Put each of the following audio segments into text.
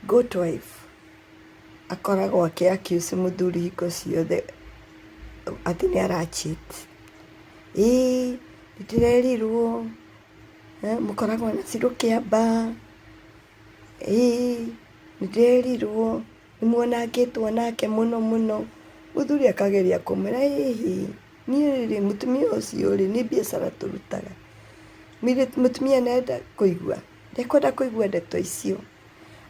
Good wife akoragwo akĩ accuse mũthuri hingo ciothe atĩ nĩ ara cheat. Ĩĩ nĩ ndĩrerirwo mũkoragwo na Shiro Kĩamba, ĩĩ nĩ ndĩrerirwo nĩ muonangĩtwo nake mũno mũno. Mũthuri akageria kũmwĩra ĩhĩ, niĩ rĩ mũtumia ũcio rĩ nĩ biacara tũrutaga. Mũtumia nĩ arenda kũigua? Ndekwenda kũigua ndeto icio.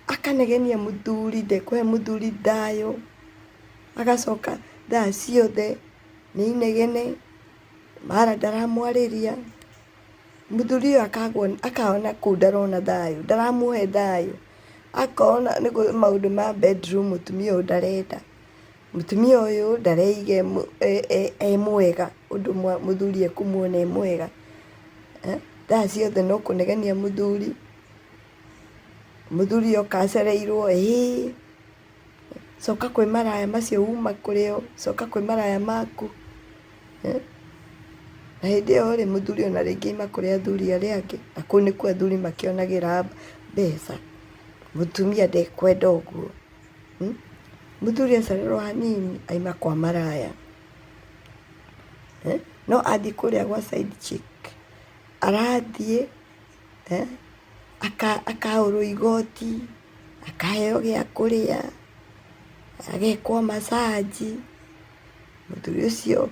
Akanegenia mũthuri, ndekũhe mũthuri thayũ, agacoka thaa ciothe nĩ inegene, mara ndaramwarĩria. Mũthuri ũyũ akona kũu ndarona thayũ, ndaramũhe thayũ, akona maũndũ ma bedroom mũtumia ũyũ ndarenda. Mũtumia ũyũ ndareiga e mwega ũndũ mũthuri ekũmuona e mwega. Thaa ciothe no kũnegenia mũthuri, mũthuri oka acereirwo, ĩĩ coka kwĩ maraya macio uma kũrĩ o, coka kwĩ maraya maku. Na hĩndĩ ĩyo rĩ, mũthuri ona rĩngĩ aima kũrĩ athuri arĩa angĩ, na kũu nĩkuo athuri makĩonagĩra mbeca. Mũtumia ndekwenda ũguo. Mũthuri acererwo hanini aima kwa maraya. No athiĩ kũrĩa gwa side chick, arathiĩ akaũrwo igoti, akaheo gĩa kũrĩa, agekwo massage, mũthuri ũcio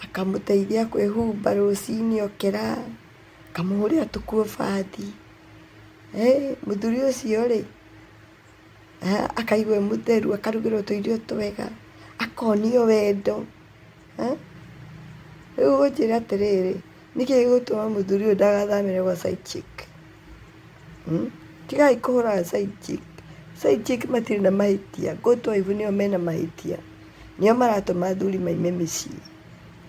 akamũteithia kwĩhumba rũcinĩ okĩra, akamũhũrĩra tũkuo bathi. Mũthuri ũcio rĩ, akaigua e mũtheru, akarugĩrwo tũirio twega, akonio wendo. Rĩu ũnjĩre atĩrĩrĩ, nĩkĩ gĩgũtũma mũthuri ũyũ ndagathamĩre gwa side chick? Tigai kũhũra side chick. Side chick matirĩ na mahĩtia, good wife nĩo mena mahĩtia. Nĩo maratũma athuri maime mĩciĩ,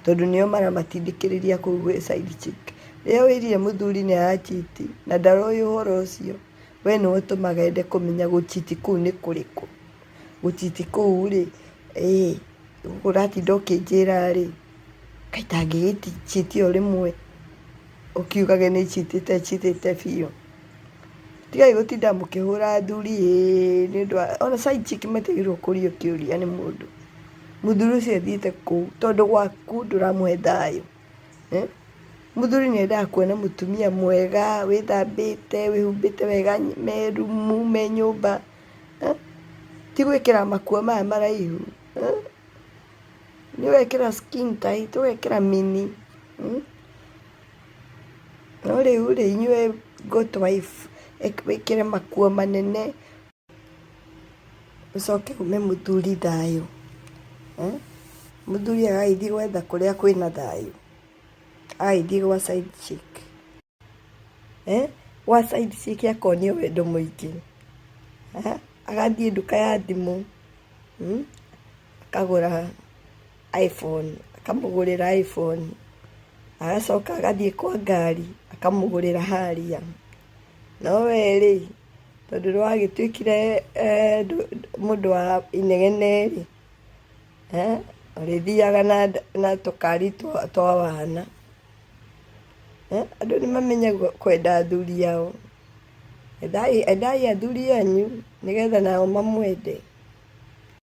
tondũ nĩo maramatindĩkĩrĩria kũu gwĩ side chick. Rĩrĩa wĩrire mũthuri nĩ ara cheat na ndaroĩ ũhoro ũcio, we nĩwe ũtũmaga ende kũmenya gũ cheat kũu nĩ kũrĩkũ. Gũ cheat kũu rĩ, ĩĩ ũratinda ũkĩnjĩra rĩ, kaĩ itangĩgĩ cheat o rĩmwe ũkiugage nĩ cheat ĩte cheat ĩte biũ. Tigai gũtinda mũkĩhũra athuri ĩĩ nĩ ũndũ wa, ona side chick matiagĩrĩirwo kũrio kĩũria nĩ mũndũ. Mũthuri ũcio athiĩte kũu tondũ gwaku ndũramũhe thayũ. Mũthuri nĩ endaga kuona mũtumia mwega, wĩthambĩte, wĩhumbĩte wega me rumu, me nyũmba, ti gwĩkĩra makuo maya maraihu. Nĩ ũgekĩra skin tight, ũgekĩra mini. No rĩu rĩ, inyuĩ good wife, wĩkĩre makuo manene, ũcoke ume mũthuri thayũ. Mũthuri agagĩthiĩ gwetha kũrĩa kwĩna thayũ, agagĩthiĩ gwa side chick. Gwa side chick akonio wendo mũingĩ. Agathiĩ nduka ya thimũ, akagũra iPhone, akamũgũrĩra iPhone, agacoka agathiĩ kwa ngari akamũgũrĩra Harrier. No we rĩ, tondũ nĩ wagĩtuĩkire mũndũ wa inegene rĩ, ũrĩthiaga na tũkari twa wana. Andũ nĩ mamenye kwenda athuri ao. Endai athuri anyu nĩgetha nao mamwende.